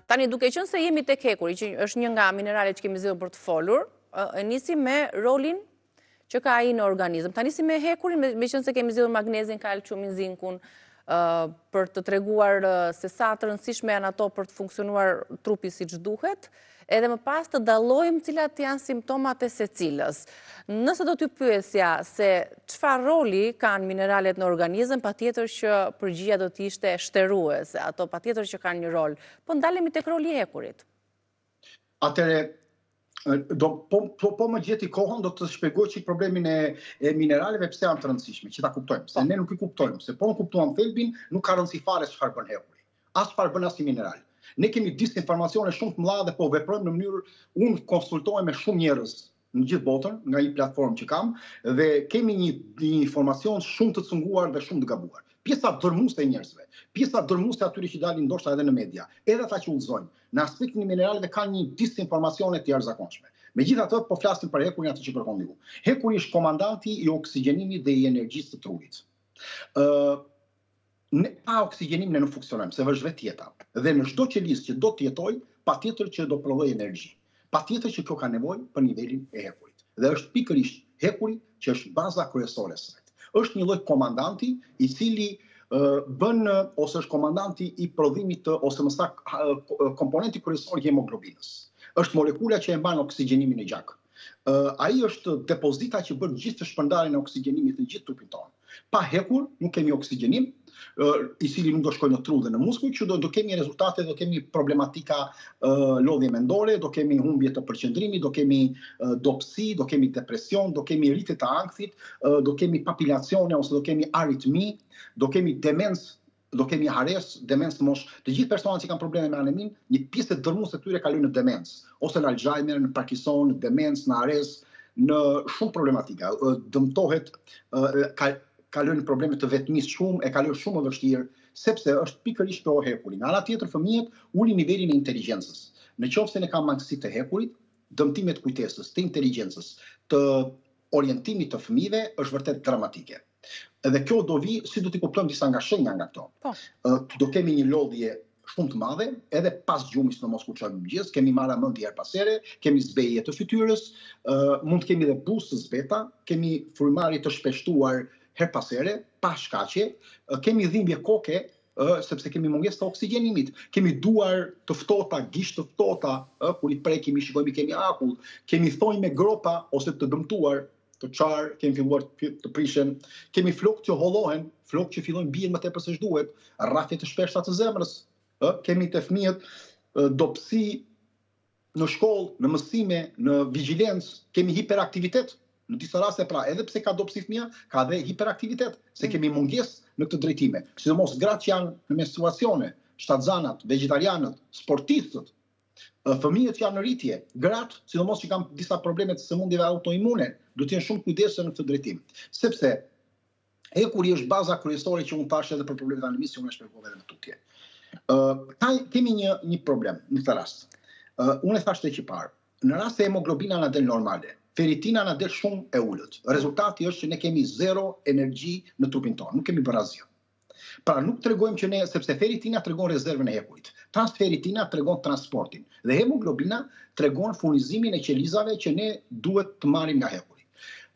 Tani duke qenë se jemi tek hekuri, që është një nga mineralet që kemi zgjedhur për të folur, e nisim me rolin që ka ai në organizëm. Ta nisim me hekurin, meqenëse kemi zgjedhur magnezin, kalciumin, zinkun, për të treguar se sa të rëndësishme janë ato për të funksionuar trupi siç duhet, edhe më pas të dallojmë cilat janë simptomat e secilës. Nëse do t'ju pyesja se çfarë roli kanë mineralet në organizëm, patjetër që përgjigja do të ishte shteruese, ato patjetër që kanë një rol. Po ndalemi tek roli i hekurit. Atëherë, do po po, po më gjeti kohën do të shpjegoj çik problemin e e mineraleve pse janë të rëndësishme, që ta kuptojmë, se po. ne nuk i kuptojmë, se po nuk kuptuam thelbin, nuk ka rëndësi fare çfarë bën hekuri. As çfarë bën asnjë mineral. Ne kemi disinformacione shumë të mëdha dhe po veprojmë në mënyrë unë konsultohem me shumë njerëz në gjithë botën nga një platformë që kam dhe kemi një një informacion shumë të cunguar dhe shumë të gabuar. Pjesa dërmuese e njerëzve, pjesa dërmuese e atyre që dalin ndoshta edhe në media, edhe ata që udhëzojnë, në aspektin e mineraleve kanë një disinformacione të jashtëzakonshme. Megjithatë, po flasim për hekurin atë që kërkoni ju. Hekuri është komandanti i oksigjenimit dhe i energjisë së trurit. Ë ne pa oksigjenim ne nuk funksionojmë, se është vetë jeta. Dhe në çdo qelizë që do të jetojë, patjetër që do prodhojë energji. Patjetër që kjo ka nevojë për nivelin e hekurit. Dhe është pikërisht hekuri që është baza kryesore e saj. Është një lloj komandanti i cili bën ose është komandanti i prodhimit të ose më saktë komponenti kryesor i hemoglobinës. Është molekula që e mban oksigjenimin në gjak. Ai është depozita që bën gjithë shpërndarjen e oksigjenimit në gjithë trupin tonë. Pa hekur nuk kemi oksigjenim, i cili nuk do shkojë në tru dhe në muskuj, që do do kemi rezultate, do kemi problematika lodhje mendore, do kemi humbje të përqendrimit, do kemi dobësi, do kemi depresion, do kemi rritje të ankthit, do kemi papilacione ose do kemi aritmi, do kemi demencë do kemi harresë, demencë në moshë. Të gjithë personat që kanë probleme me aneminë, një pjesë e dërmuese e tyre kalojnë në demencë, ose në Alzheimer, në Parkinson, në demencë, në harresë, në shumë problematika. Dëmtohet, ka, kalojnë në probleme të vetmisë shumë, e kalojnë shumë më vështirë, sepse është pikërisht kjo hekuri. Nga ana tjetër, fëmijët ulin nivelin e inteligjencës. Në qoftë se ne kam mangësi të hekurit, dëmtimet kujtesës, të inteligjencës, të orientimit të fëmijëve është vërtet dramatike. Edhe kjo do vi, si do t'i kuptojmë disa nga shenja nga këto. Po. Do kemi një lodhje shumë të madhe, edhe pas gjumit, sidomos kur çohemi në mëngjes, kemi marramendje herë pas here, kemi zbehje të fytyrës, mund të kemi dhe buzë të zbehta, kemi frymëmarrje të shpeshtuar herë pas here, pa shkaqe, kemi dhimbje koke, ë sepse kemi mungesë të oksigjenimit, kemi duar të ftohta, gisht të ftohta, ë kur i prekim i shikojmë kemi akull, kemi thonj me gropa ose të dëmtuar, të çarë, kemi filluar të prishen, kemi flokë që hollohen, flokë që fillojnë bien më tepër se ç'duhet, rrahje të shpeshta të zemrës, ë kemi te fëmijët dobësi në shkollë, në mësime, në vigjilencë, kemi hiperaktivitet. Në disa raste pra, edhe pse ka dobësi fëmija, ka dhe hiperaktivitet, se mm. kemi mungesë në këtë drejtime. Sidomos gratë që janë në menstruacione, shtatzanat, vegetarianët, sportistët, fëmijët që janë në rritje, gratë, sidomos që kanë disa probleme të sëmundjeve autoimune, duhet të jenë shumë kujdesshëm në këtë drejtim. Sepse Hekuri është baza kryesore që unë thashë edhe për problemet e anemisë që unë e shpjegova edhe më tutje. Ë uh, kemi një një problem në këtë rast. Ë uh, unë e thashë që parë. Në rast se hemoglobina na del normale, feritina na del shumë e ulët. Rezultati është që ne kemi zero energji në trupin tonë, nuk kemi bërë asgjë. Pra nuk tregojmë që ne, sepse feritina tregon rezervën e hekurit. Transferitina tregon transportin dhe hemoglobina tregon furnizimin e qelizave që ne duhet të marrim nga hekuri.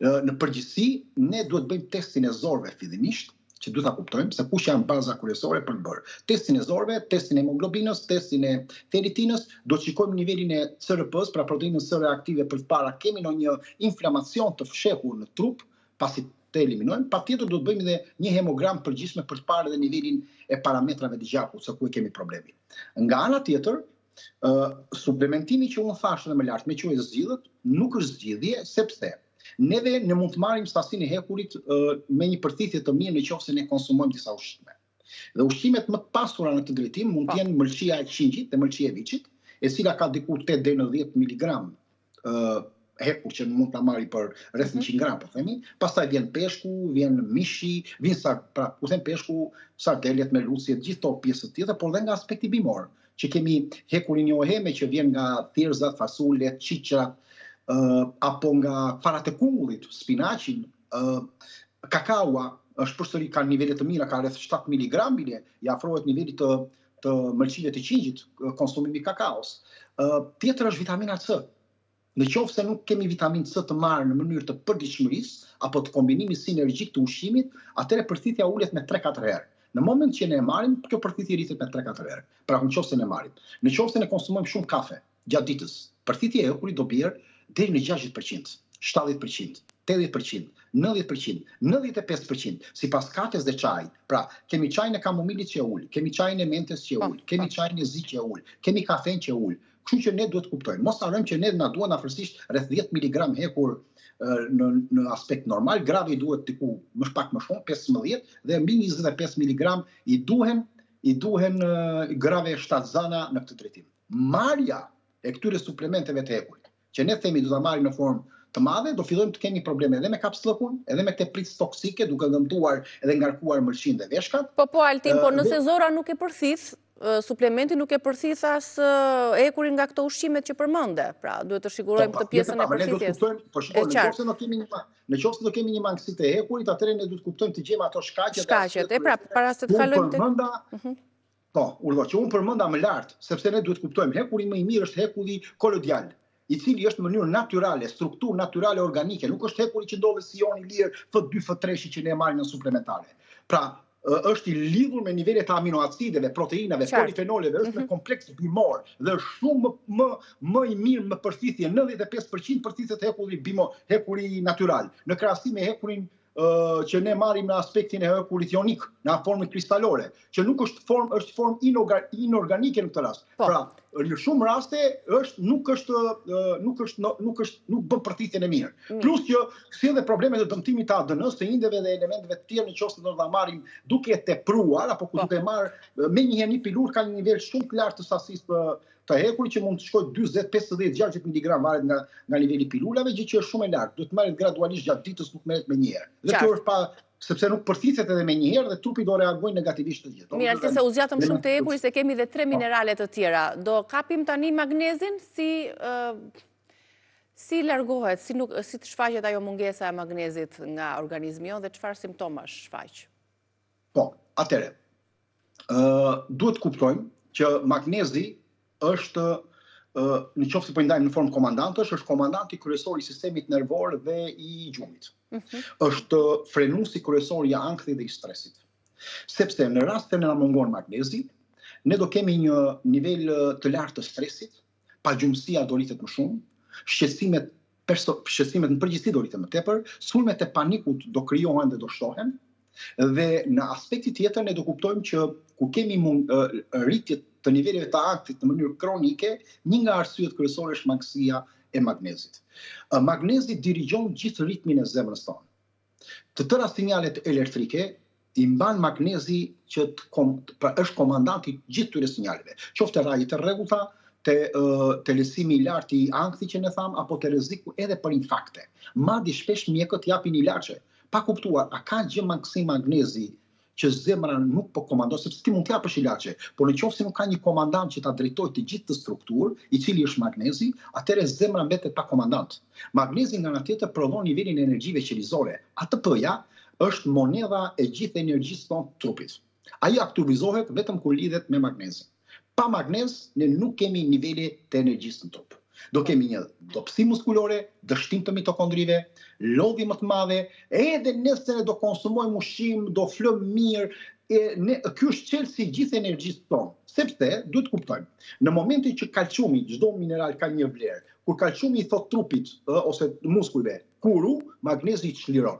Në përgjithësi, ne duhet bëjmë testin e zorrëve fillimisht, që duhet ta kuptojmë se kush janë baza kryesore për të bërë. Testin e zorrëve, testin e hemoglobinës, testin e feritinës, do të shikojmë nivelin e CRP-s, pra proteinës C reaktive për të parë a kemi ndonjë inflamacion të fshehur në trup, pasi të eliminojmë, patjetër do të bëjmë edhe një hemogram përgjithshme për të parë edhe nivelin e parametrave të gjakut, se ku e kemi problemin. Nga ana tjetër, Ë suplementimi që unë thashë edhe më lart, me që e zgjidhët, nuk është zgjidhje sepse neve ne mund të marrim sasinë e hekurit me një përthithje të mirë në qoftë se ne konsumojmë disa ushqime. Dhe ushqimet më të pasura në këtë drejtim mund të po. jenë mëlçia e qingjit dhe mëlçia e viçit, e cila ka diku 8 deri në 10 mg hekur që mund ta marri për rreth 100 mhm. gram, po themi. Pastaj vjen peshku, vjen mishi, vjen sa pra, ku them peshku, sardelet, merluci, gjithë këto pjesë të tjera, por dhe nga aspekti bimor, që kemi hekurin joheme që vjen nga thjerrëzat, fasulet, qiqrat, uh, apo nga farat e kungullit, spinaqin, uh, kakaoa është përsëri ka nivele të mira, ka rreth 7 mg bile, i afrohet nivelit të të mëlçive të qingjit, konsumimi i kakaos. Ë tjetër është vitamina C. Në qoftë se nuk kemi vitaminë C të marrë në mënyrë të përditshmërisë apo të kombinimit sinergjik të ushqimit, atëherë përthithja ulet me 3-4 herë. Në moment që ne e marrim, kjo përthithje rritet me 3-4 herë. Pra në qoftë se ne marrim. Në qoftë se ne konsumojmë shumë kafe gjatë ditës, përthithja e hekurit do bjerë deri në 60%, 70%, 80%, 90%, 95%, sipas kafes dhe çajit. Pra, kemi çajin e kamomilit që e ul, kemi çajin e mentes që e ul, kemi çajin e zi që e ul, kemi kafen që e ul. Kështu që ne duhet të kuptojmë. Mos harrojmë që ne na duhen afërsisht rreth 10 mg hekur në në aspekt normal, grave i duhet diku më pak më shumë, 15 dhe mbi 25 mg i duhen i duhen grave shtatzana në këtë drejtim. Marrja e këtyre suplementeve të hekurit, që ne themi do ta marrim në formë të madhe, do fillojmë të kemi probleme edhe me kapsllëkun, edhe me tepricë toksike, duke dëmtuar edhe ngarkuar mëlçinë dhe veshkat. Po po Altin, po nëse zorra nuk e përthith, suplementi nuk e përthith as hekurin nga këto ushqimet që përmende. Pra, duhet të sigurojmë po, këtë pjesën e përthithjes. Po shiko, në qoftë se do kemi një në qoftë se do kemi një mangësi të hekurit, atëherë ne duhet të kuptojmë të gjejmë ato shkaqet. Shkaqet, e pra, para se të kalojmë tek përmenda, mhm. Po, urdhëro, që unë përmenda më lart, sepse ne duhet të kuptojmë, hekuri më i mirë është hekuri koloidal, i cili është në mënyrë natyrale, strukturë natyrale organike, nuk është hekuri që ndodhet si jon i lirë F2, F3 që ne e marrim në suplementare. Pra, është i lidhur me nivelet e aminoacideve, proteinave, polifenoleve, është me mhm. kompleks bimor dhe është shumë më më më i mirë me përthithje, 95% përthithet hekuri bimor, hekuri natyral, në krahasim me hekurin që ne marrim në aspektin e hekurit jonik, në formën kristalore, që nuk është formë, është formë inorganike në këtë rast. Po. Pra, në shumë raste është nuk është nuk është nuk është nuk bën përthithjen e mirë. Mm. Plus që sjell dhe probleme të dëmtimit të ADN-së, të indeve dhe elementeve të tjerë në qoftë se do ta marrim duke e tepruar apo ku po. duke marrë menjëherë një pilulë ka një nivel shumë të lartë të sasisë të të hekurit që mund të shkojë 40, 50, 60 mg varet nga nga niveli i pilulave, gjë që është shumë e lartë. Duhet të merret gradualisht gjatë ditës, nuk merret menjëherë. Dhe kjo është pa sepse nuk përthithet edhe menjëherë dhe trupi do reagojë negativisht të gjithë. Mirë, Altin, se u zgjatëm shumë te hekuri se kemi dhe tre po. minerale të tjera. Do kapim tani magnezin si si largohet, si nuk si të shfaqet ajo mungesa e magnezit nga organizmi jonë dhe çfarë simptomash shfaq? Po, atëherë. Ë duhet të kuptojmë që magnezi është në qoftë se po i ndajmë në formë komandantësh, është komandanti kryesor i sistemit nervor dhe i gjumit. Mm -hmm. Është frenuesi kryesor i ankthit dhe i stresit. Sepse në rast se na mungon magnezi, ne do kemi një nivel të lartë të stresit, pagjumësia do rritet më shumë, shqetësimet perso, shqetësimet në përgjithësi do rriten më tepër, sulmet e panikut do krijohen dhe do shtohen. Dhe në aspektin tjetër ne do kuptojmë që kur kemi mund, rritje të niveleve të ankthit në mënyrë kronike, një nga arsyet kryesore është mangësia e magnezit. Magnezi dirigjon gjithë ritmin e zemrës tonë. Të tëra sinjalet elektrike i mban magnezi që të kom, pra është komandanti i gjithë këtyre sinjaleve, qoftë te rrahjet e rregullta, te te lëshimi i lartë i ankthit që ne thamë apo te rreziku edhe për infarkte. Madje shpesh mjekët japin ilaçe pa kuptuar a ka gjë mangësi magnezi që zemra nuk po komandon, sepse ti mund të japësh ilaçe, por në qoftë se nuk ka një komandant që ta drejtojë të gjithë këtë strukturë, i cili është magnezi, atëherë zemra mbetet pa komandant. Magnezi nga ana tjetër prodhon nivelin e energjive qelizore. ATP-ja është monedha e gjithë energjisë tonë të trupit. Ai aktivizohet vetëm kur lidhet me magnezin. Pa magnez ne nuk kemi nivele të energjisë në trup. Do kemi një dobësi muskulore, dështim të mitokondrive, lodhje më të madhe, edhe nëse ne do konsumojmë ushqim, do flëmë mirë, e, ne, ky është çelësi i gjithë energjisë tonë. Sepse duhet të kuptojmë, në momentin që kalciumi, çdo mineral ka një vlerë, kur kalciumi i thot trupit ë, ose muskujve, kuru, magnezi i çliron.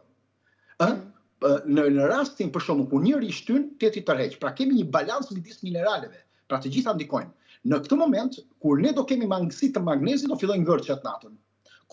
Ë? Mm. Në në rastin për shembull kur njëri shtyn, tjetri tërheq. Pra kemi një balancë midis mineraleve. Pra të gjitha ndikojnë. Në këtë moment, kur ne do kemi mangësi të magnezit, do fillojnë ngërçet natën.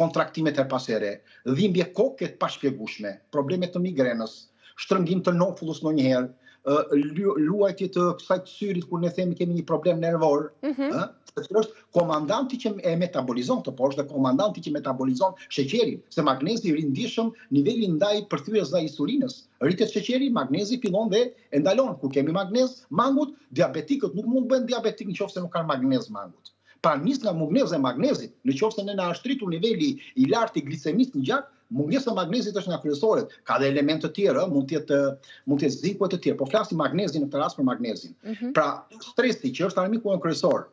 Kontraktimet herë pas here, dhimbje koke të pashpjegueshme, probleme të migrenës, shtrëngim të nofullës ndonjëherë, luajtje të kësaj të syrit kur ne themi kemi një problem nervor, mm -hmm. ë, sepse është komandanti që e metabolizon këtë, por është dhe komandanti që metabolizon sheqerin, se magnezi rrit ndjeshëm nivelin ndaj përthyerjes ndaj insulinës. Rritet sheqeri, magnezi fillon dhe e ndalon. Kur kemi magnez mangut, diabetikët nuk mund të bëhen diabetik nëse nuk kanë magnez mangut. Pra nis nga mungesa e magnezit, në qoftë se ne na është rritur niveli i lartë i glicemisë në gjak, Mungesa e magnezit është nga kryesoret. Ka dhe elementë të tjerë, mund të jetë mund të jetë zinku e të tjerë. Po flasim magnezin në këtë rast për magnezin. Mm -hmm. Pra, stresi që është armiku ynë kryesor,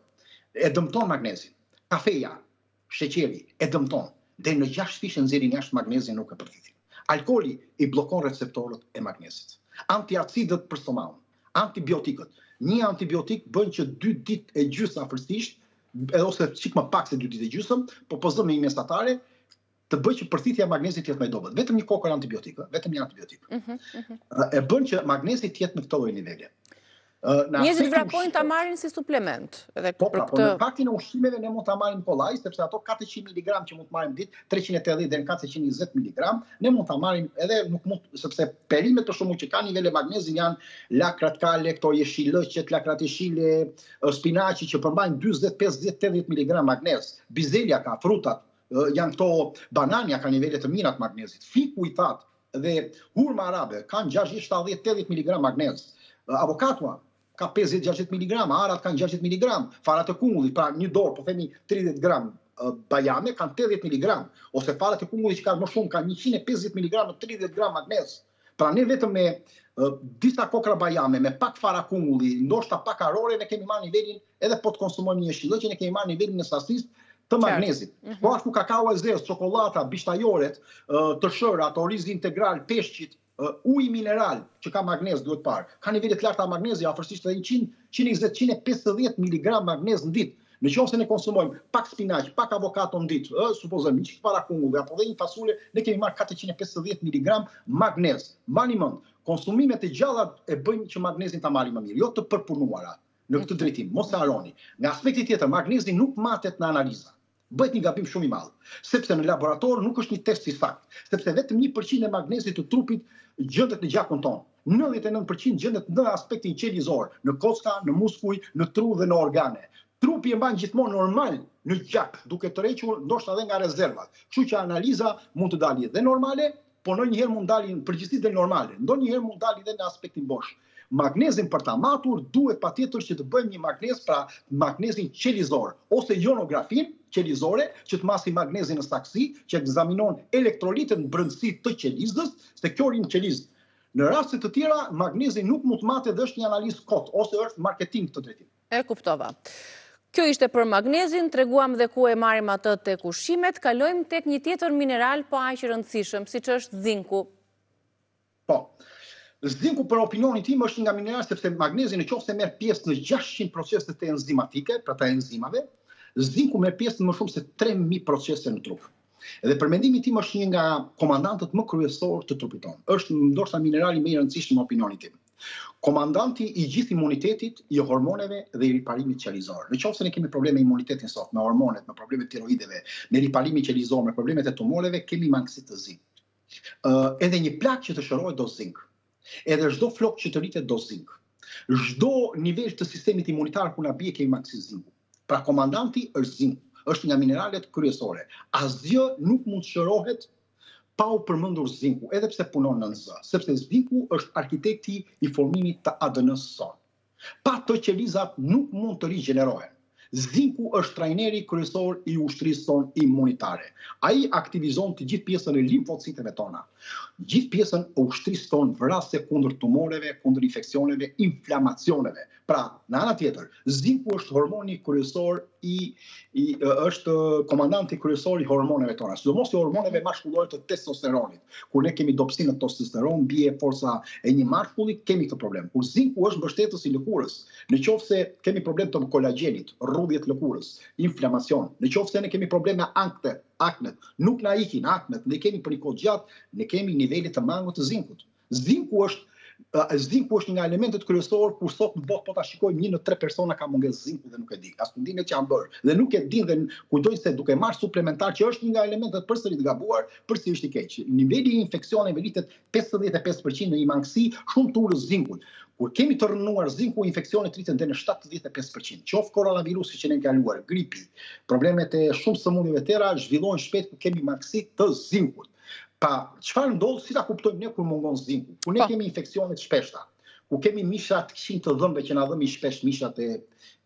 e dëmton magnezin. Kafeja, sheqeri e dëmton. Deri në 6 fish e nxjerrin jashtë magnezin nuk e përthithin. Alkooli i bllokon receptorët e magnezit. Antiacidët për stomakun, antibiotikët. Një antibiotik bën që 2 ditë e gjysmë afërsisht, edhe ose çik më pak se 2 ditë e gjysmë, po po zëmë një mesatare, të bëjë që përthithja e magnezit të jetë më e dobët. Vetëm një kokërr antibiotik, vetëm një antibiotik. Mm -hmm, mm -hmm. E bën që magnezi të jetë në këtë lloj niveli. Njerëzit vrapojnë ta marrin si suplement. Edhe po, pra, po në faktin e ushqimeve ne mund ta marrim kollaj, sepse ato 400 mg që mund të marrim ditë, 380 deri në 420 mg, ne mund ta marrim edhe nuk mund sepse perimet për shembull që kanë nivele magnezi janë lakrat kale, këto jeshillëqet, lakrat jeshile, spinaqi që përmbajnë 40, 50, 80 mg magnez. Bizelja ka, frutat, janë këto banania ka nivele të mira të magnezit. Fiku i thatë dhe hurma arabe kanë 60, 70, 80 mg magnez. Avokatoja ka 50-60 mg, arrat kanë 60 mg, farat e kungullit, pra një dorë, po themi 30 gram bajame kanë 80 mg, ose farat e kungullit që kanë më shumë kanë 150 mg në 30 gram magnez. Pra ne vetëm me disa kokrra bajame, me pak fara kungulli, ndoshta pak arrore, ne kemi marrë nivelin, edhe po të konsumojmë një jeshillëqe, ne kemi marrë nivelin e sasisë të magnezit. Mm -hmm. Po ashtu kakao e zezë, çokollata, bishtajoret, tërshërat, orizi integral, peshqit, uji mineral që ka magnez duhet parë. Ka nivele të larta magnezi, afërsisht edhe 100, 120, 150 mg magnez në ditë. Në qoftë se ne konsumojmë pak spinaq, pak avokato në ditë, ë, supozojmë një çik fara kungulli apo dhe një fasule, ne kemi marrë 450 mg magnez. Mbani mend, konsumimet e gjalla e bëjnë që magnezin ta marrim më mirë, jo të përpunuara. Në këtë drejtim, mos e harroni. Nga aspekti tjetër, magnezi nuk matet në analiza. Bëhet një gabim shumë i madh, sepse në laborator nuk është një test i saktë, sepse vetëm 1% e magnezit të trupit gjendet në gjakun tonë. 99% gjendet në aspektin qelizor, në kocka, në muskuj, në tru dhe në organe. Trupi e mban gjithmonë normal në gjak, duke tërhequr ndoshta edhe nga rezervat. Kështu që analiza mund të dali dhe normale, po ndonjëherë mund dali në përgjithësi dhe normale, ndonjëherë mund dali dhe në aspektin bosh. Magnezin për ta matur duhet patjetër që të bëjmë një magnez, pra magnezin qelizor ose jonografinë qelizore që të masim magnezin në saktësi, që ekzaminon elektrolitet në brendësi të qelizës, se kjo rri në qelizë. Në raste të tjera, magnezi nuk mund të matet dhe është një analizë kot ose është marketing këtë drejtim. E kuptova. Kjo ishte për magnezin, treguam dhe ku e marrim atë tek ushqimet, kalojmë tek një tjetër mineral po aq i rëndësishëm, siç është zinku. Po. Zinku për opinionin tim është një nga mineralet sepse magnezi në qoftë se merr pjesë në 600 procese të enzimatike, pra të enzimave, zinku merr pjesë në më shumë se 3000 procese në trup. Dhe për mendimin tim është një nga komandantët më kryesorë të trupit tonë. Është ndoshta minerali më i rëndësishëm në opinionin tim. Komandanti i gjithë imunitetit, i hormoneve dhe i riparimit qelizor. Në qoftë se ne kemi probleme me imunitetin sot, me hormonet, me problemet tiroideve, me riparimin qelizor, me problemet e tumoreve, kemi mangësi të zinkut. Ë edhe një plagë që të shërohet do zink. Edhe çdo flok që të rritet do zink. Çdo nivel të sistemit imunitar ku na bie kemi mangësi zinku. Pra komandanti është zinku, është nga mineralet kryesore. Asgjë nuk mund të shërohet pa u përmendur zinku, edhe pse punon nën zë, sepse zinku është arkitekti i formimit të ADN-së sonë. Pa të qelizat nuk mund të rigjenerohen. Zinku është trajneri kryesor i ushtrisë sonë imunitare. Ai aktivizon të gjithë pjesën e limfociteve tona, gjithë pjesën e ushtrisë sonë vrasëse kundër tumoreve, kundër infeksioneve, inflamacioneve. Pra, në ana tjetër, zinku është hormoni kryesor i, i është komandanti kryesor i hormoneve tona, sidomos i hormoneve mashkullore të testosteronit. Kur ne kemi dobësi në testosteron, bie forca e një mashkulli, kemi këtë problem. Kur zinku është mbështetës i lëkurës, në qoftë se kemi problem të kolagjenit, rrudhje të lëkurës, inflamacion, në qoftë se ne kemi problem me ankte, aknet, nuk na ikin aknet, ne kemi për një kohë gjatë, ne kemi nivele të mangët të zinkut. Zinku është zinku është një nga elementët kryesorë kur sot në botë po ta shikojmë një në tre persona ka mungesë zinku dhe nuk e di. Ka studimet që janë bërë dhe nuk e din dhe kujtojnë se duke marrë suplementar që është një nga elementët përsëri të gabuar, përsëri është i keq. Niveli i infeksioneve rritet 55% në një mangësi shumë të ulët zinkut. Kur kemi të rrënuar zinku, infeksionet rriten deri në 75%. Qoftë koronavirusi që ne kemi kaluar, gripi, problemet e shumë sëmundjeve të tjera zhvillohen shpejt kur kemi mangësi të zinkut. Pa, çfarë ndodh, si ta kuptojmë ne kur mungon zinku? Kur ne po. kemi infeksione të shpeshta, kur kemi mishra të këqinj të dhëmbëve që na dhëmbin shpesh mishrat e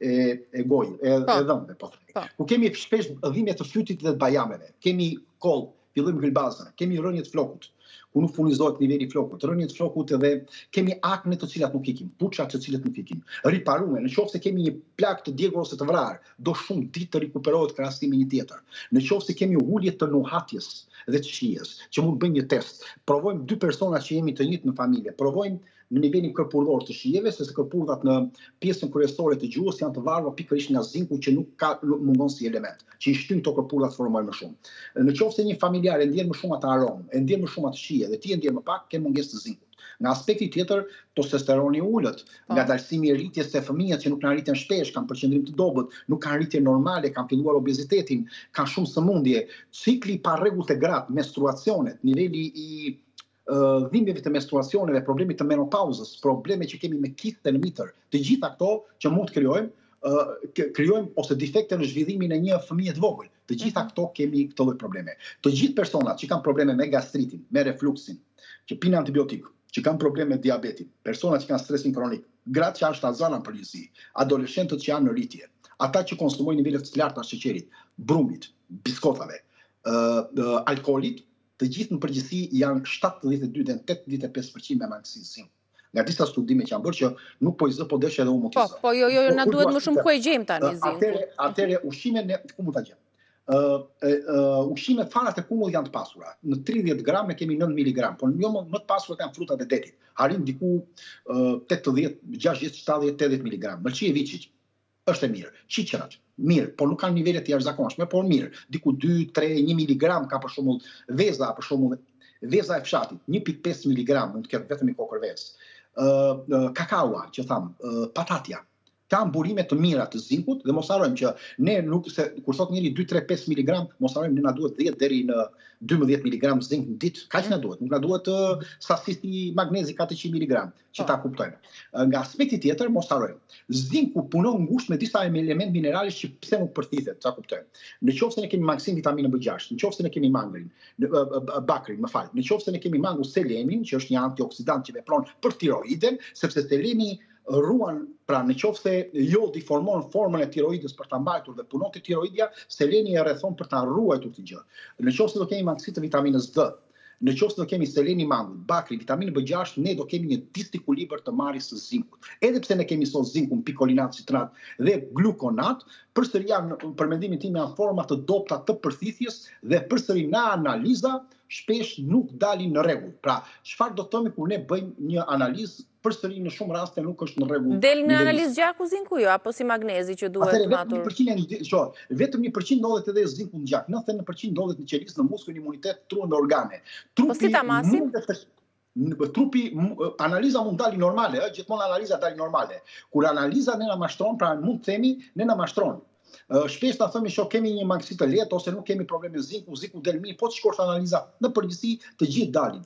e e gojë, e, po. e dhëmbëve, po themi. Po. Kur kemi shpesh dhimbje të fytit dhe të bajameve, kemi kollë, Fillojmë gëlbazën, kemi rënie të flokut, ku nuk furnizohet niveli i flokut, rënie të flokut edhe kemi akne të cilat nuk ikin, puça të cilat nuk ikin. Riparume, në qoftë se kemi një plagë të djegur ose të vrarë, do shumë ditë të rikuperohet krahasim me një tjetër. Në qoftë se kemi ulje të nuhatjes dhe të shijes, që mund të bëjmë një test, provojmë dy persona që jemi të njëjtë në familje, provojmë në nivelin kërpurdhor të shijeve, sepse kërpurdhat në pjesën kryesore të gjuhës janë të varura pikërisht nga zinku që nuk ka nuk mungon si element, që i shtyn këto kërpurdha të formojnë më shumë. Në qoftë se një familjar e ndjen më shumë atë aromë, e ndjen më shumë atë shije dhe ti e ndjen më pak, ke mungesë të zinkut. Nga aspekti tjetër, testosteroni i ulët, po. ngadalësimi i rritjes te fëmijët që nuk na rriten shpesh, kanë përqendrim të dobët, nuk kanë rritje normale, kanë filluar obezitetin, kanë shumë sëmundje, cikli i parregullt te gratë, menstruacionet, niveli i dhimbjeve të menstruacioneve, problemit të menopauzës, probleme që kemi me kiste në mitër, të gjitha këto që mund të krijojmë, krijojmë ose defekte në zhvillimin e një fëmije të vogël. Të gjitha mhm. këto kemi këto lloj probleme. Të gjithë personat që kanë probleme me gastritin, me refluksin, që pinë antibiotik, që kanë probleme me diabetin, personat që kanë stresin kronik, gratë që janë shtatzana në përgjithësi, adoleshentët që janë në rritje, ata që konsumojnë nivele të larta të sheqerit, brumit, biskotave, ë alkoolit, Të gjithë në përgjithësi janë 72 deri në 85% me mangësi zinku. Nga disa studime që janë bërë që nuk po i zë, po deshe edhe unë mund t'i po, zë. Po, po, jo, jo, jo, na duhet më shumë ku e gjejmë tani zinkun. Atëherë, atëherë ushqime ne ku mund ta gjejmë? Ë uh, ushqimet farat e kumbullit janë të pasura. Në 30 gram ne kemi 9 mg, por jo më, më të pasurat janë frutat e detit. Arrin diku uh, 80, 60, 70, 80 mg. Mëlçi e viçit, është e mirë. Qiqrat, mirë, por nuk kanë nivele të jashtëzakonshme, por mirë. Diku 2, 3, 1 miligram ka për shembull veza, për shembull veza e fshatit, 1.5 miligram mund të ketë vetëm një kokërr vezë. Ë uh, kakaoa, që thamë, uh, patatja, kanë burime të mira të zinkut dhe mos harrojmë që ne nuk se kur thot njëri 2 3 5 mg, mos harrojmë ne na duhet 10 deri në 12 mg zink në ditë. Kaq na duhet, nuk na duhet sasi si magnezi 400 mg. që ta kuptojmë. Nga aspekti tjetër, mos harrojmë. Zinku punon ngushtë me disa elementë mineralesh që pse nuk përthithet, ta kuptojmë. Në qoftë se ne kemi mangësinë vitaminën B6, në qoftë se ne kemi mangrin, në, bakrin, më fal, në qoftë se ne kemi mangu selenin, që është një antioksidant që vepron për tiroiden, sepse seleni ruan, pra në qoftë se jodi formon formën e tiroidës për ta mbajtur dhe punon te tiroidja, seleni e rrethon për ta ruajtur këtë gjë. Në qoftë se do kemi mangësi të vitaminës D, Në qoftë se do kemi seleni mangut, bakri, vitaminë B6, ne do kemi një disekuilibër të marrjes së zinkut. Edhe pse ne kemi sot zinkun pikolinat, citrat dhe glukonat, përsëri janë për mendimin tim janë forma të dobëta të përthithjes dhe përsëri në analiza shpesh nuk dalin në rregull. Pra, çfarë do të themi kur ne bëjmë një analizë përsëri në shumë raste nuk është në rregull. Del në analizë gjaku zinku jo, apo si magnezi që duhet të matur? Atëherë vetëm 1% e vetëm 1% ndodhet edhe zinku në gjak, 99% ndodhet në qelizë, në muskuj, në imunitet, tru në organe. Trupi po si ta masim? Të trupi analiza mund dali normale, ë, gjithmonë analiza dali normale. Kur analiza ne na mashtron, pra mund të themi ne na mashtron. Shpesh na themi shoh kemi një mangësi të lehtë ose nuk kemi probleme me zinkun, zinku del mirë, po të shkosh te analiza në përgjithësi të gjithë dalin.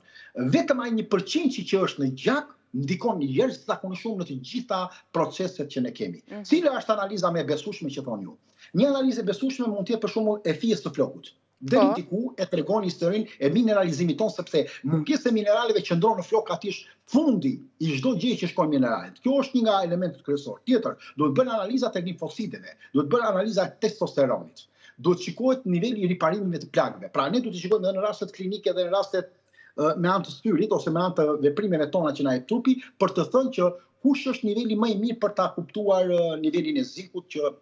Vetëm ai një përqindje që është në gjak ndikon jashtëzakonisht shumë në të gjitha proceset që ne kemi. Mm -hmm. Cila është analiza më e besueshme që thoni ju? Një analizë e besueshme mund të jetë për shembull e fijes së flokut. Deri po. diku e tregon historinë e mineralizimit tonë sepse mungesa e mineraleve qëndron në flokë aty është fundi i çdo gjëje që shkojnë mineralet. Kjo është një nga elementët kryesor. Tjetër, duhet bërë analizat e limfocideve, duhet bërë analiza e testosteronit. Duhet shikohet niveli i riparimeve të plagëve. Pra ne duhet të shikojmë edhe në rastet klinike dhe në rastet me anë të syrit ose me anë të veprimeve tona që na jep trupi për të thënë që kush është niveli më i mirë për ta kuptuar nivelin e zinkut që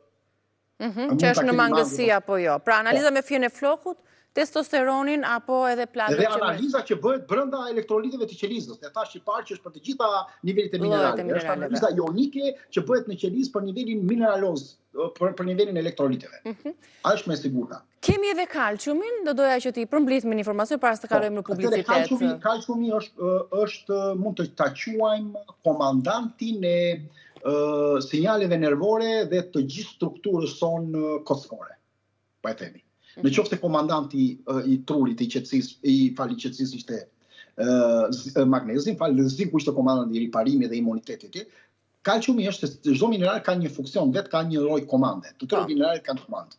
Mhm, që është në mangësi apo jo. Pra analiza po. me fijen e flokut, testosteronin apo edhe plagët që... Edhe analiza që bëhet brenda elektroliteve të qelizës. E thashë që parë që është për të gjitha nivelet e mineraleve. Është analiza jonike që bëhet në qelizë për nivelin mineraloz, për, për nivelin e elektroliteve. Mm -hmm. Është më e sigurta. Kemi edhe kalciumin, do doja që t'i përmblidhnim informacion para se të po, kalojmë në publicitet. Kalciumi, kalciumi është, është mund të ta quajmë komandantin e sinjaleve nervore dhe të gjithë strukturës sonë kockore. Po e themi. Në mhm. qoftë se komandanti i trurit i qetësisë, i fal i qetësisë ishte ë magnezi, fal zinku ishte komandanti i riparimit dhe imunitetit, Kalciumi është se çdo mineral ka një funksion vet, ka një lloj komande. Të tërë po. mineralet kanë komandë.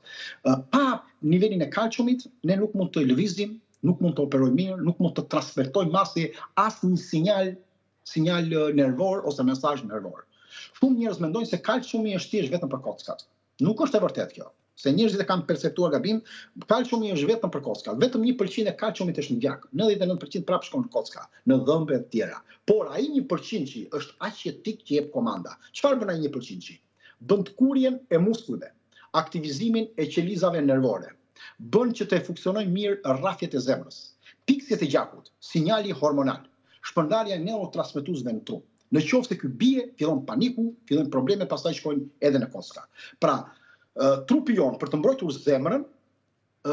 Pa nivelin e kalciumit, ne nuk mund të lëvizim, nuk mund të operojmë mirë, nuk mund të transmetojmë masi asnjë sinjal sinjal nervor ose mesazh nervor. Shumë njerëz mendojnë se kalciumi është thjesht vetëm për kockat. Nuk është e vërtetë kjo. Se njerëzit e kanë perceptuar gabim, kalciumi është vetëm për kocka. Vetëm 1% e kalciumit është në gjak, 99% prapë shkon në kocka, në dhëmbë e të tjera. Por ai 1% është aq jetik që jep komanda. Çfarë bën ai 1%? Bën tkurrjen e muskujve, aktivizimin e qelizave nervore. Bën që të funksionojnë mirë rrahjet e zemrës, mpiksjet e gjakut, sinjali hormonal, shpërndarja e neurotransmetuesve në trup. Në qoftë se ky bie, fillon paniku, fillojnë problemet, pastaj shkojnë edhe në kocka. Pra, trupi jonë për të mbrojtur zemrën,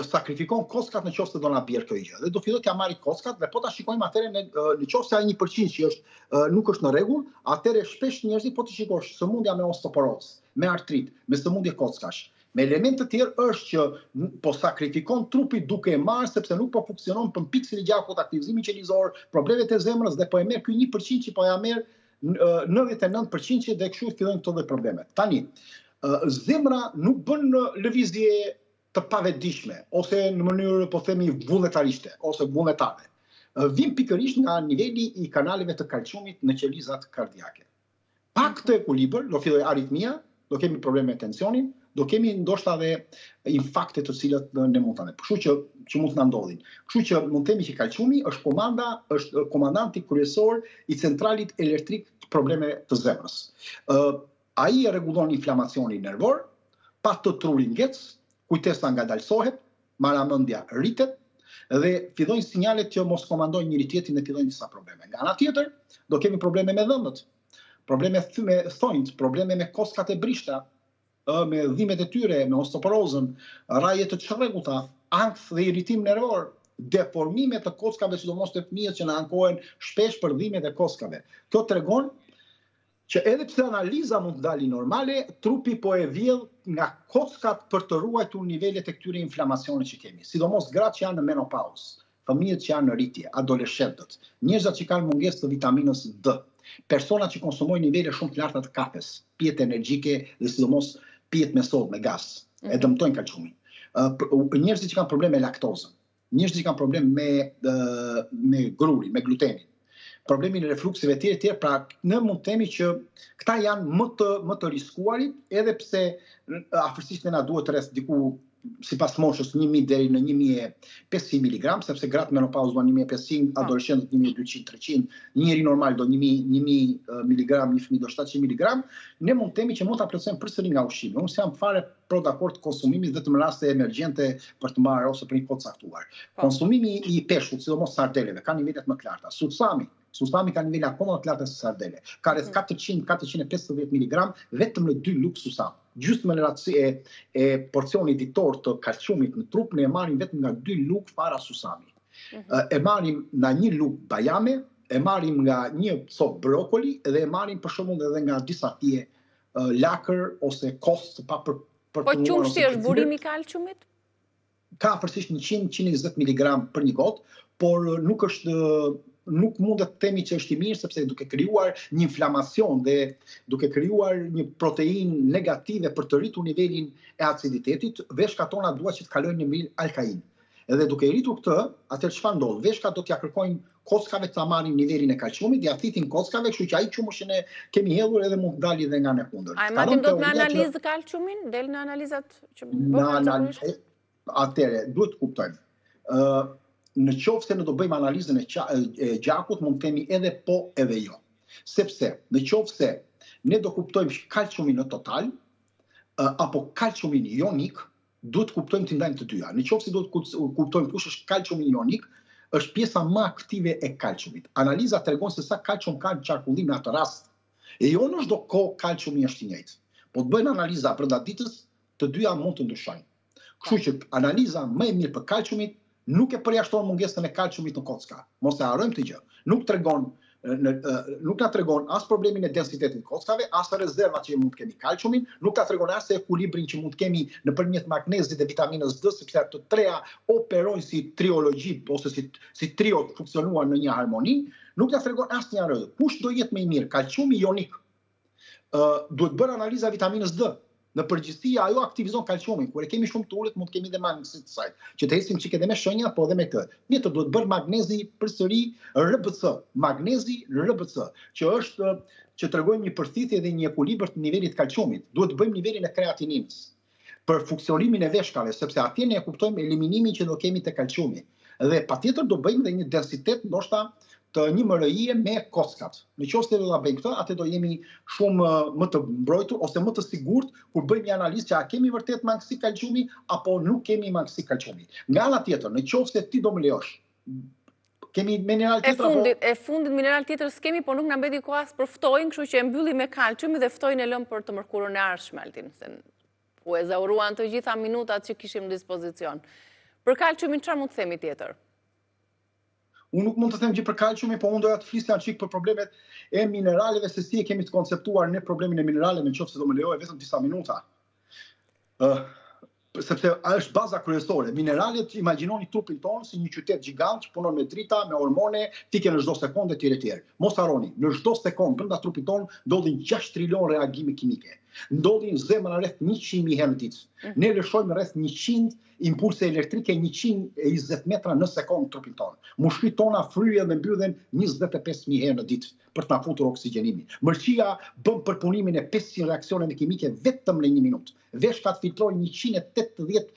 sakrifikon kockat në qoftë se do na bjerë kjo gjë. Dhe do fillojë t'ia marrë kockat dhe po ta shikojmë atëherë në, në qoftë se ai 1% që është nuk është në rregull, atëherë shpesh njerëzit po të shikosh sëmundja me osteoporozë, me artrit, me sëmundje kockash, Me elementë të tjerë është që po sakrifikon trupi duke e marrë sepse nuk po funksionon për mpiksjen e gjakut, aktivizimin qelizor, problemet e zemrës dhe po e merr ky 1% që po ja merr 99% që dhe kështu fillojnë këto lloj probleme. Tani, zemra nuk bën lëvizje të pavetëdijshme ose në mënyrë po themi vullnetariste ose vullnetare. Vijnë pikërisht nga niveli i kanaleve të kalciumit në qelizat kardiake. Pa këtë ekuilibër, do fillojë aritmia, do kemi probleme me tensionin, do kemi ndoshta edhe infakte të cilat ne mund ta ne. Kështu që që mund të na ndodhin. Kështu që mund të themi që kalciumi është komanda, është komandanti kryesor i centralit elektrik të problemeve të zemrës. Ë ai e rregullon inflamacionin nervor, pa të truri ngec, kujtesa ngadalësohet, marramendja rritet dhe fillojnë sinjalet që mos komandojnë njëri tjetrin dhe fillojnë disa probleme. Nga ana tjetër, do kemi probleme me dhëmbët, probleme me thonjtë, probleme me kockat e brishta, ë me dhimbjet e tyre, me osteoporozën, rrahje të çrregullta, ankth dhe irritim nervor, deformime të kockave, sidomos te fëmijët që na ankohen shpesh për dhimbjet e kockave. Kjo tregon që edhe pse analiza mund të dali normale, trupi po e vjedh nga kockat për të ruajtur nivelet e këtyre inflamacioneve që kemi, sidomos gratë që janë në menopauzë, fëmijët që janë në rritje, adoleshentët, njerëzat që kanë mungesë të vitaminës D, personat që konsumojnë nivele shumë të larta të kafes, pijet energjike dhe sidomos pijet me sodë, me gaz, e mhm. dëmtojnë kalciumin. Njerëzit që kanë probleme me laktozën, njerëzit që kanë problem me me grurin, me glutenin, problemin e reflukseve etj etj, pra ne mund të themi që këta janë më të më të riskuarit, edhe pse afërsisht ne na duhet rreth diku sipas moshës 1000 deri në 1500 mg, sepse gratë menopauzë duan 1500, po. adoleshentët 1200, 300, një njeri normal do 1000 1000 mg, një fëmijë do 700 mg, ne mund të themi që mund ta plotësojmë përsëri nga ushqimi. Unë s'jam fare pro dakord konsumimit vetëm në raste emergjente për të marrë ose për një kohë të caktuar. Po. Konsumimi i peshkut, sidomos sardeleve, ka nivelet më të larta. Susami, susami ka nivele akoma më të larta se sardele. Ka rreth 400-450 mg vetëm në dy lugë susam. Gjysmën e e, e porcionit ditor të kalciumit në trup ne e marrim vetëm nga dy lugë fara susami. Mm -hmm. E marrim nga një lugë bajame, e marrim nga një copë brokoli dhe e marrim për shembull edhe nga disa fije lakër ose kos të pa për Po qumështi është burim i kalciumit? Ka afërsisht 100-120 mg për një gotë, por nuk është nuk mundet të themi që është i mirë sepse duke krijuar një inflamacion dhe duke krijuar një proteinë negative për të rritur nivelin e aciditetit, veshkat tona duhet që të kalojnë në nivel alkalin. Edhe duke e rritur këtë, atëherë çfarë ndodh? Veshkat do t'ia kërkojnë kockave ta marrin nivelin e kalciumit, ia thithin kockave, kështu që ai qumësht që ne kemi hedhur edhe mund të dali dhe nga ana e kundërt. A e matim dot me analizë kalciumin? Del në analizat që bëhen zakonisht? Atëherë, duhet të kuptojmë. Ë në qoftë se ne do bëjmë analizën e, e gjakut, mund të themi edhe po edhe jo. Sepse në qoftë se ne do kuptojmë kalciumin në total, apo kalciumin jonik, duhet të kuptojmë t'i ndajmë të dyja. Në qoftë se duhet të kuptojmë kush është kalciumi jonik, është pjesa më aktive e kalciumit. Analiza tregon se sa kalcium ka në qarkullim në atë rast. E jo në çdo kohë kalciumi është i njëjtë. Po të bëjnë analiza brenda ditës, të dyja mund të ndryshojnë. Kështu që analiza më e mirë për kalciumin nuk e përjashton mungesën e kalciumit në kocka. Mos e harrojmë këtë gjë. Nuk tregon në, nuk na tregon as problemin e densitetit të kockave, as rezervat që mund të kemi kalciumin, nuk na tregon as ekuilibrin që mund të kemi nëpërmjet magnezit dhe vitaminës D, sepse ato të treja operojnë si triologji ose si si trio të funksionuar në një harmoni, nuk na tregon asnjë gjë. Kush do jetë më i mirë, kalciumi jonik duhet bërë analiza e vitaminës D. Në përgjithësi ajo aktivizon kalciumin. Kur e kemi shumë të ulët, mund të kemi dhe mangësi të saj. Që të ecim çik edhe me shenja, po edhe me këtë. Mirë, duhet bërë magnezi përsëri RBC, magnezi RBC, që është që tregojnë një përthithje dhe një ekuilibër të nivelit të kalciumit. Duhet të bëjmë nivelin e kreatininës. Për funksionimin e veshkave, sepse atje ne e kuptojmë eliminimin që do kemi te kalciumi. Dhe patjetër do bëjmë dhe një densitet ndoshta të një MRI-je me kockat. Në qoftë se do ta bëjmë këtë, atë do jemi shumë më të mbrojtur ose më të sigurt kur bëjmë një analizë që a kemi vërtet mangësi kalciumi apo nuk kemi mangësi kalciumi. Nga ana tjetër, në qoftë se ti do më lejosh, kemi mineral tjetër apo? E fundit mineral tjetër s'kemi, po nuk na mbeti kohë as për ftohin, kështu që e mbyllim me kalciumin dhe ftohin e lëmë për të mërkurën e ardhshme, Altin, se u ezauruan të gjitha minutat që kishim në dispozicion. Për kalciumin çfarë mund të themi tjetër? Unë nuk mund të them gjë për kalciumin, po unë doja të flisja një çik për problemet e mineraleve, se si e kemi të konceptuar ne problemin e mineraleve, në qoftë se do më lejoje vetëm disa minuta. Ë sepse është baza kryesore. Mineralet, imagjinoni trupin tonë si një qytet gjigant që punon me drita, me hormone, tike në çdo sekondë etj etj. Mos harroni, në çdo sekondë brenda trupit tonë ndodhin 6 trilion reagime kimike. Ndodhin zemra rreth 100.000 herë në ditë. Mm. Ne lëshojmë rreth 100 impulse elektrike 120 metra në sekondë në trupin tonë. Mushkëritë tona fryhen dhe mbyllen 25.000 herë në ditë për të na futur oksigjenimin. Mëlçia bën përpunimin e 500 reaksioneve kimike vetëm në një minutë. Veshkat filtrojnë 180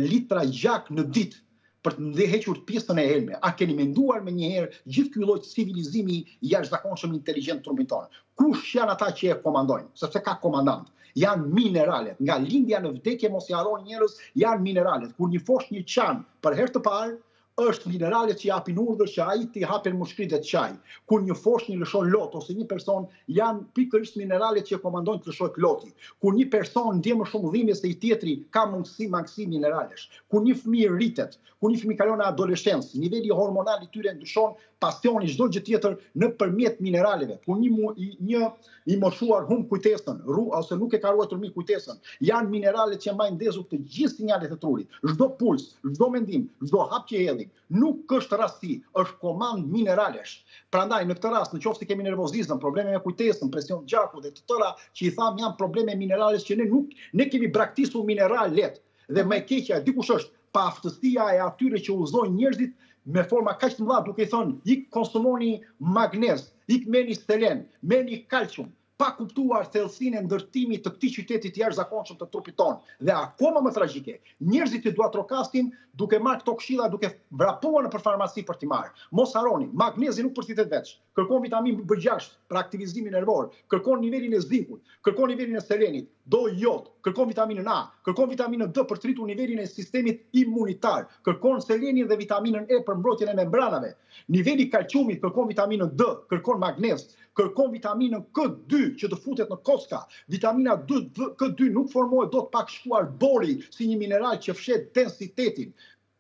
litra gjak në ditë për të hequr pjesën e helmeve. A keni menduar menjëherë gjithë ky lloj civilizimi i jashtëzakonshëm inteligjent trupin tonë? Kush janë ata që e komandojnë? Sepse ka komandant. Janë mineralet. Nga lindja në vdekje mos i harroni njerëz, janë mineralet. Kur një foshnjë qan për herë të parë, është mineralet që japin urdhër që ai t'i hapen mushkëritë dhe të qajë. Kur një foshnjë lëshon lot ose një person, janë pikërisht mineralet që e komandojnë të lëshojë loti. Kur një person ndjen më shumë dhimbje se i tjetri, ka mundësi mangësi mineralesh. Kur një fëmijë rritet, kur një fëmijë kalon në adoleshencë, niveli hormonal i tyre ndryshon, pasioni, çdo gjë tjetër nëpërmjet mineraleve. Kur një një i moshuar humb kujtesën, ru ose nuk e ka ruajtur mirë kujtesën, janë mineralet që mbajnë ndezur të gjithë sinjalet e trurit. Çdo puls, çdo mendim, çdo hap që hedhim, nuk është rasti, është komandë mineralesh. Prandaj në këtë rast, në qoftë se kemi nervozizëm, probleme me kujtesën, presion gjaku dhe të tëra që i thamë janë probleme mineralesh që ne nuk ne kemi braktisur mineralet. Dhe më e keqja, di kush është paaftësia e atyre që udhëzojnë njerëzit me forma kaq të mëdha duke i thënë ik konsumoni magnez, ik merrni selen, merrni kalcium, pa kuptuar thellësinë e ndërtimit të këtij qyteti të jashtëzakonshëm të trupit tonë. Dhe akoma më tragjike, njerëzit që duartrokasin duke marrë këto këshilla duke vrapuar nëpër farmaci për t'i marrë. Mos harroni, magnezi nuk përthithet veç. Kërkon vitaminë B6 për aktivizimin nervor, kërkon nivelin e zinkut, kërkon nivelin e selenit, do jod, kërkon vitaminën A, kërkon vitaminën D për të rritur nivelin e sistemit imunitar, kërkon selenin dhe vitaminën E për mbrojtjen e membranave. Niveli i kalciumit kërkon vitaminën D, kërkon magnez, kërkon vitaminën K2 që të futet në kocka. Vitamina D, K2 nuk formohet dot pa shkuar bori si një mineral që fsheh densitetin.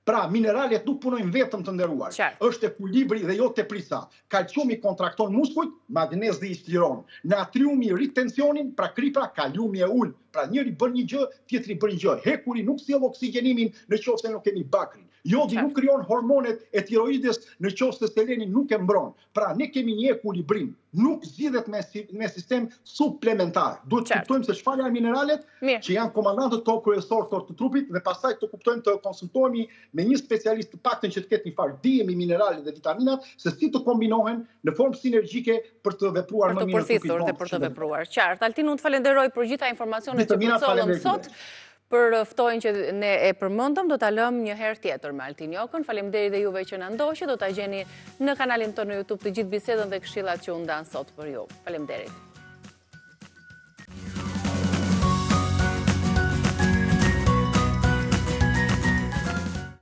Pra, mineralet nuk punojnë vetëm të nderuar. Është ekuilibri dhe jo teprica. Kalciumi kontrakton muskujt, magnezi i çliron. Natriumi rrit tensionin, pra kripa, kaliumi e ul. Pra njëri bën një gjë, tjetri bën një gjë. Hekuri nuk sjell oksigjenimin në qoftë se nuk kemi bakrin. Jodi nuk krijon hormonet e tiroides në qoftë se seleni nuk e mbron. Pra ne kemi një ekuilibrim, nuk zgjidhet me me sistem suplementar. Duhet të kuptojmë se çfarë janë mineralet, që janë komandantët tonë kryesorë të trupit dhe pastaj të kuptojmë të konsultohemi me një specialist të paktën që të ketë një farë dije mbi mineralet dhe vitaminat, se si të kombinohen në formë sinergjike për të vepruar më mirë në trupin tonë. Për të përthithur dhe për të vepruar. Qartë. Altin, unë të falenderoj për gjitha informacionet që përcollëm sot. Për ftohin që ne e përmendëm, do ta lëmë një herë tjetër me Altin Jokën. Faleminderit dhe juve që na ndoqët, do ta gjeni në kanalin tonë në YouTube të gjithë bisedën dhe këshillat që u ndanë sot për ju. Faleminderit.